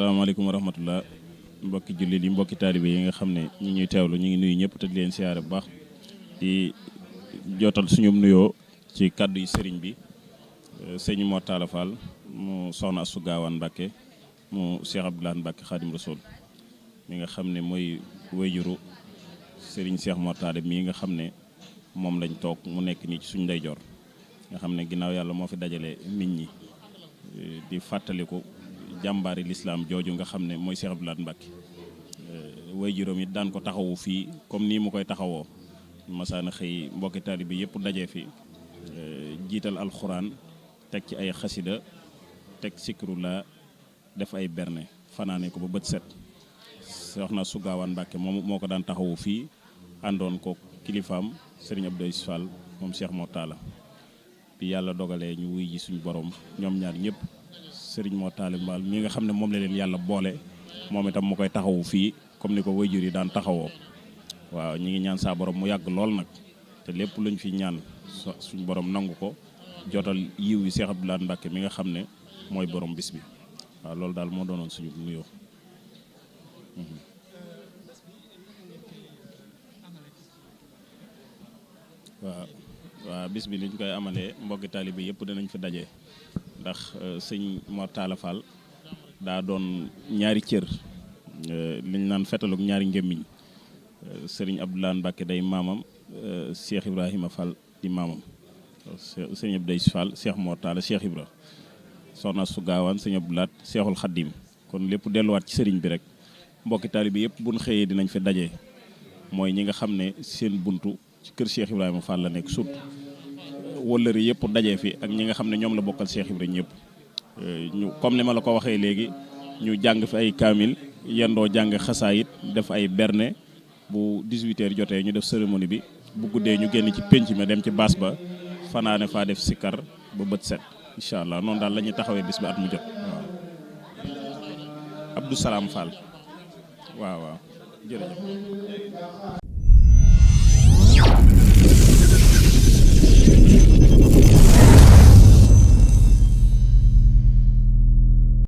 salaamaaleykum wa rahmatullah mbokki jullit yi mbokki taalibe yi nga xam ne ñi ñuy teewlu ñu ngi nuyu ñëpp te di leen siyaare bu baax di jotal suñu nuyoo ci kàddu yi sëriñ bi sëñ Mor Talla Fall mu soxna Astou Gawane Mbacke mu Cheikh Abdoulaye Mbacke Khadim Rasoul mi nga xam ne mooy wéyjuru sëriñ Cheikh Mor Talla mii nga xam ne moom lañ toog mu nekk nii ci suñu ndeyjoor nga xam ne ginnaaw yàlla moo fi dajale nit ñi di fàttaliku jàmbaari lislaam jooju nga xam ne mooy Cheikh Abdoulaye Mbacke wéyjuram it daan ko taxawu fii comme nii mu koy taxawoo masaana xëy mbokki taalibe bi yëpp daje fi jiital alxuraan teg ci ay xasida teg sikrullah def ay berne fanaane ko ba bët set soxna Astou Gawane Mbacke moom moo ko daan taxawu fii àndoon ko kilifaam Serigne Abdou Fall moom Cheikh Mor Talla bi yàlla dogalee ñu wuy ji suñu borom ñoom ñaar ñëpp Serigne Mor Talla Mbal mi nga xam ne moom la leen yàlla boole moom itam mu koy taxawu fii comme ni ko waajur yi daan taxawoo waaw ñi ngi ñaan saa borom mu yàgg lool nag te lépp luñ fi ñaan suñu borom nangu ko jotal yiw yi Cheikh Abdoulaye Mbacke mi nga xam ne mooy borom bis bi waaw loolu daal moo doonoon suñu nuyoo. waaw bis bi liñ koy amalee mbokki taalibe yëpp dinañ fi daje ndax sëñ Mor Talla Fall daa doon ñaari cër liñ naan fetaluk ñaari ngémmiñ sëriñ Abdoulaye Mbacke day maamam Cheikh Ibrahima Fall di maamam sëñ Abdou Fall Cheikh Mor Talla Cheikh Ibra soxna Astou Gawane sëñ Abdoulaye Cheikhul Khadim kon lépp delluwaat ci sëriñ bi rek mbokki taalibe yëpp buñ xëyee dinañ fi daje mooy ñi nga xam ne seen buntu ci kër Cheikh Ibrahima Fall la nekk surtout wëllëri yëpp daje fi ak ñi nga xam ne ñoom la bokkal Cheikh Ibrahima ñëpp ñu comme ni ma la ko waxee léegi ñu jàng fi ay kaamil yendoo jàng xasaayit def ay berne bu 18h jotee ñu def cérémonie bi bu guddee ñu génn ci pénc ma dem ci baas ba fanaane faa def sikkar ba bët set incha allah noonu daal la ñuy taxawee bis bi at mu jot waaw. Abdou Salam Fall waaw jërëjëf.